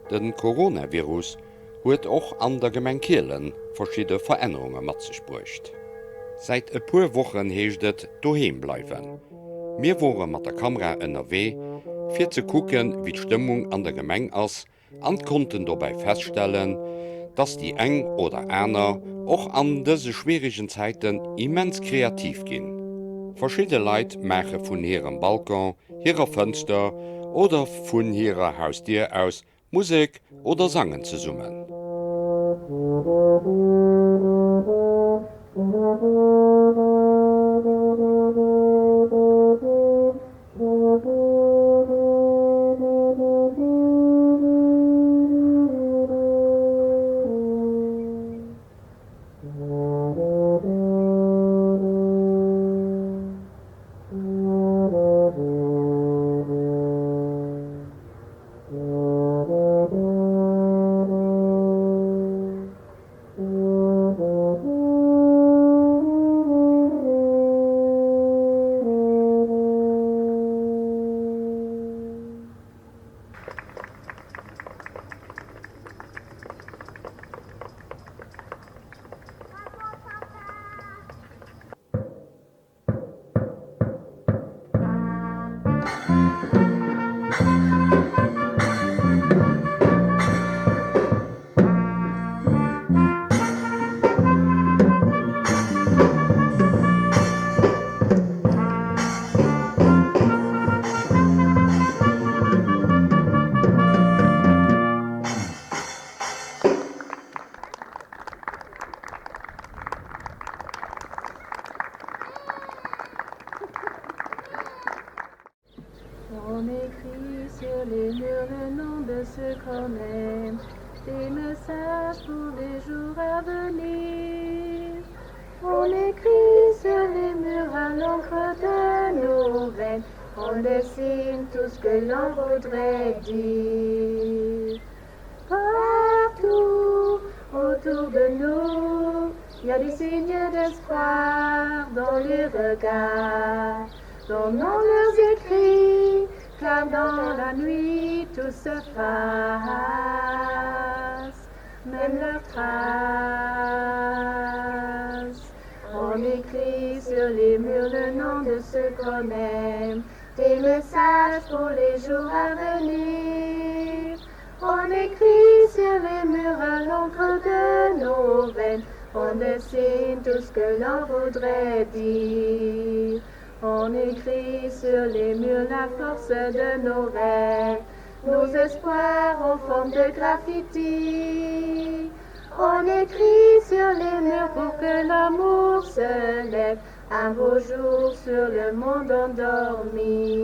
De Coronavirus huet och an der Gemeng Kielen verschidde Verännerunge mat sech bruecht. Säit e puer Wochen heescht et doheem bleiwen. Mir wore mat der Kamera ënnerwee fir ze kucken, wéi d'Stëmmung an der Gemeng ass an konnten dobäi feststellen, dass déi eng oder aner och an dëse schwierigen Zäiten immens kreativ ginn. Verschidde Leit maache vun hirem Balcon, hirer Fënster oder vun hirer Hausdier aus Musek oder sangen zesummen. On écrit sur les murs le nom de ceux qu'on aime, des messages pour les jours à venir. On écrit sur les murs à l'encre de nos veines, on dessine tout ce que l'on voudrait dire. Partout autour de nous, il y a des signes d'espoir dans les regards, dans leurs écrits, clament dans la nuit, tout se fasse, même leurs traces. On écrit sur les murs le nom de ceux qu'on aime, des messages pour les jours à venir. On écrit sur les murs à l'encre de nos veines, on dessine tout ce que l'on voudrait dire. On écrit sur les murs la force de nos rêves, nos espoirs en forme de graffiti. On écrit sur les murs pour que l'amour se lève un beau jour sur le monde endormi.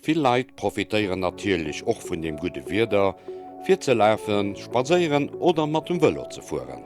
Vill Leit profitéieren natierlech och vun deem gudde Wieder, fir ze lafen, spadséieren oder mat dem Vëlo ze fueren.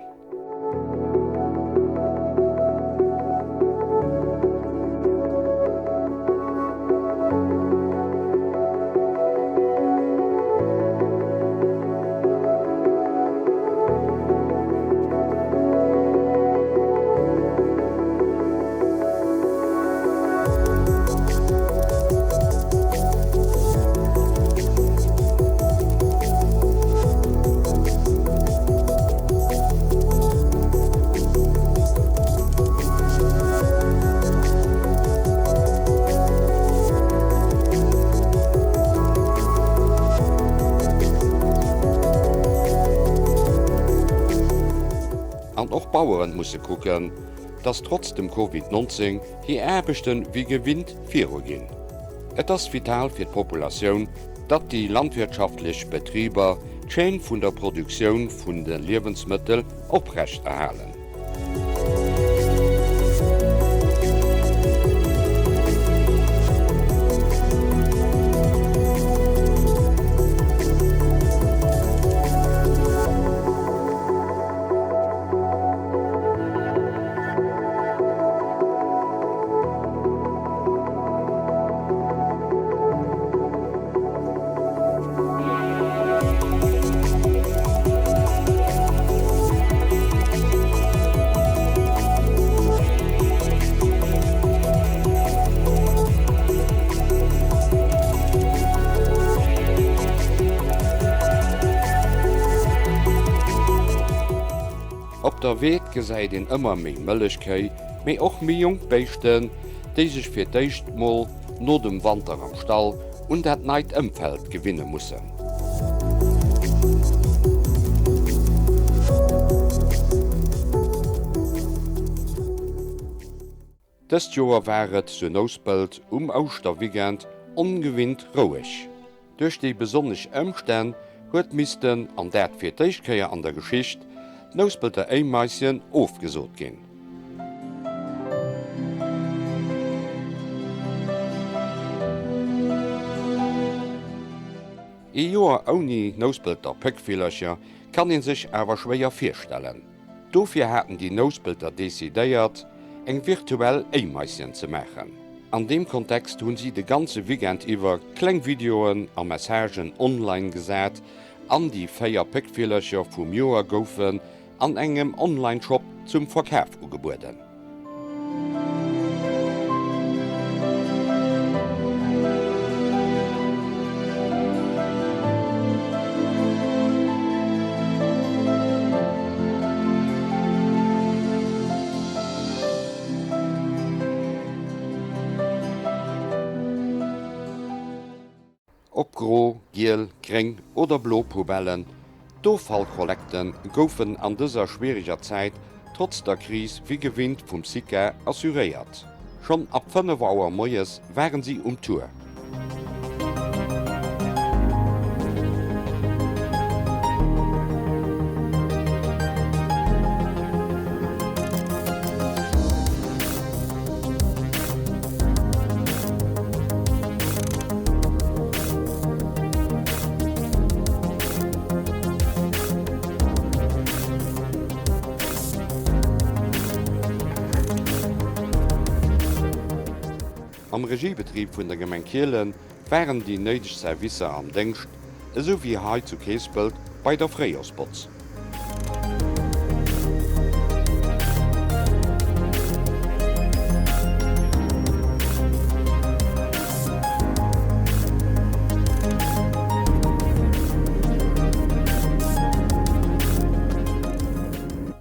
An och Baueren musse kucken, dass trotz dem Covid 19 hir Aarbechten wéi gewinnt viru ginn. Et ass vital fir d'Populatioun, datt déi landwirtschaftlech Betriber d'Chaîne vun der Produktioun vun de Liewensmëttel oprecht erhalen. Op der Weed gesäit een ëmmer méi Mëllechkéi, mee och méi jonk Béischten, déi sech fir d'éischt mol no dem Wanter am Stall un dat neit Ëmfeld gewinne mussen. Dëst Joer war et zu Nouspelt um Ouschterweekend ongewinnt roueg. Duerch déi besonnesch Ëmstänn huet missten, an dat fir d'éischt Kéier an der Geschicht, d'Nouspelter Éimaischen ofgesot ginn. Ee Joer ouni Nouspelter Péckvillercher kann ee sech awer schwéier virstellen. Dofir haten déi Nouspelter decidéiert, eng virtuell Éimaischen ze maachen. An deem Kontext hunn si de ganze Weekend iwwer kleng Videoen a Messagen online gesat an déi 4 Péckvillercher vum Joer goufen an engem Online-Shop zum Verkaf ugebueden. Ob gro, giel, gréng oder blo Poubellen, d'Offallkollekte goufen an dëser schwiereger Zäit trotz der Kris wéi gewinnt vum SICA assuréiert. Schonn ab 5 Auer moies waren si um Tour. Am Regiebetrib vun der Gemeng Kielen waren déi néideg Servicer am Déngscht, esou wéi hei zu Keespelt bei der Fréijorsbotz.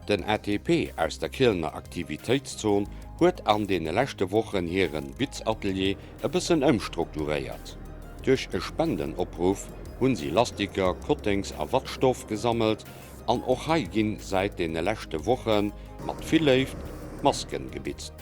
Den ATP aus der Kielener Aktivitéitszon huet an deene leschte Wochen hiren Bitzatelier e bëssen ëmstrukturéiert. Duerch e Spendenopruff hunn si Lastiker, Kottengs a Wattstoff gesammelt an och hei ginn säit deene leschte Woche mat vill Léift Masken gebitzt.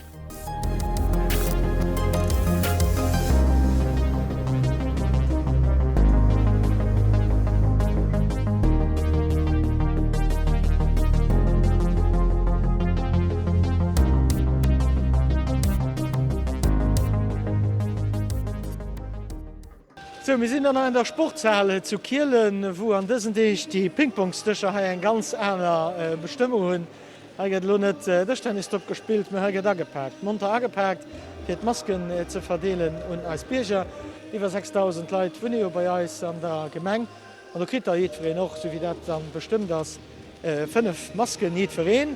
Jo, mir sinn dann hei an der Sportshal zu Kielen, wou an dësen Deeg déi Pingpongsdëscher hei eng ganz aner Bestëmmung hunn. Hei gëtt elo net Dëschtennis drop gespillt, mä hei gëtt agepaakt, monter agepaakt, fir d'Masken ze verdeelen un eis Bierger. Iwwer 6.000 Leit wunne jo bei eis an der Gemeng an do kritt da jiddwereen och, esou wéi dat dann bestëmmt ass, 5 Masken jiddwereen.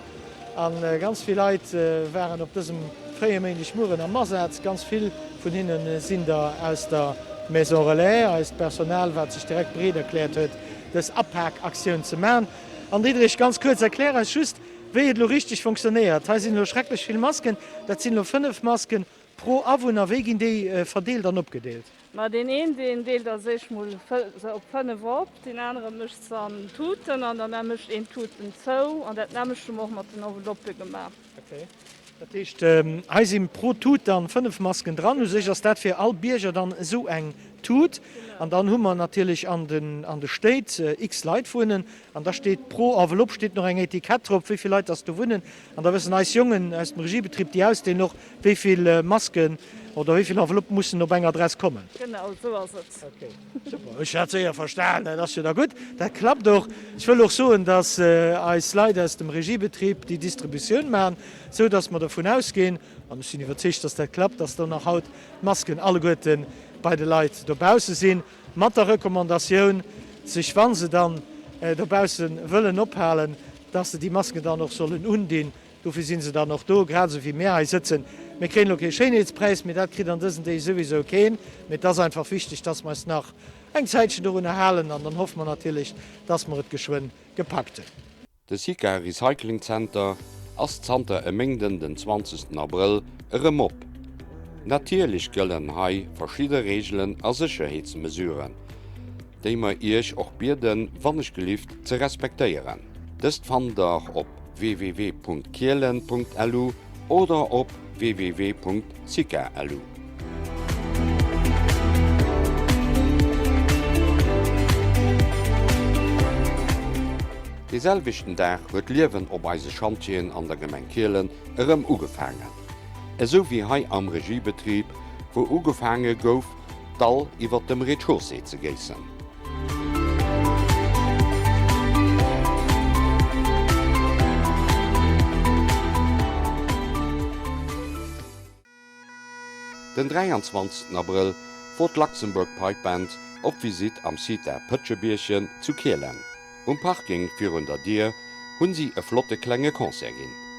A ganz vill Leit waren op dësem fréie Méindegmueren am Asaz. Ganz vill vun hinne sinn der aus der Maison Relais, eist Personal, wat sech direkt bereet erkläert huet, dës Apak-Aktioun ze man. Anne Diderich, ganz kuerz, erklär eis just, wéi et elo richteg fonctionnéiert. Hei sinn elo schrecklech vill Masken, dat sinn elo 5 Masken pro Awunner. Wéi ginn déi verdeelt an opgedeelt? Ma deen een, deen deelt als éischt mol se op 5 op, deen anere mécht se an Tuten an dann mécht een d'Tuten zou. An dat nämmlecht hu mer och mat den Enveloppë gemaach. Ok, dat heescht hei si pro Tut dann 5 Masken dran. U sech ass dat fir all Bierger dann esou eng Tut. An dann hu mer natierlech an den an de Stéit x Leit wunnen an da steet pro Enveloppe steet nach eng Etikett drop, wéi vill Leit dass do wunnen. An da wëssen eis Jongen aus dem Regiebetrib, déi ausdeelen och, wéi vill Masken oder wéi vill Enveloppe mussen op eng Adress kommen. Genau esou ass et. Ok, super, ech hat séier verstan, dat ass jo da gutt, dat klappt och. Ech wëll och soen, dass eis Leit aus dem Regiebetrib déi Distributioun maachen, esou dass mer dervun ausginn, an ech sinn iwwerzeegt, dass dat klappt, dass dann nach haut d'Masken alleguerte bei de Leit dobausse sinn, mat der Recommandatioun, sech, wa se dann dobausse wëllen ophalen, dass se déi Masken dann och sollen undinn. Dofir sinn se dann och do, grad esou wéi mir hei sëtzen. Mir kréien elo kee Schéinheetspräis, mee dat kritt an dësen Deeg souwisou keen. Mee et ass einfach wichteg, dass mer eis nach eng Zäitchen dorunner halen an dann hoffe mer natierlech, dass mer et geschwënn gepackt hunn. De SICA Recycling Center ass zanter e Méinden den 20 Abrëll erëm op. Natierlech gëllen hei verschidde Reegelen a Sécherheetsmesuren, déi mer Iech och bieden, wannechgelift ze respektéieren. Dëst fannt der op www.kielen.lu oder op www.sica.lu. Dee selwechten Dag huet d'Liewen op eise Schantjeen an der Gemeng Kielen erëm ugefaangen. Esou wéi hei am Regiebetrib, wou ugefaange gouf, d'Dall iwwert dem Rez-de-chaussée ze géissen. Den 23 Abrëll wor d'Luxembourg Pipe Band op Visitt am CITA Pëtschebierchen zu Kielen. Um Parking virun der Dier hunn si e flotte klenge Concert ginn.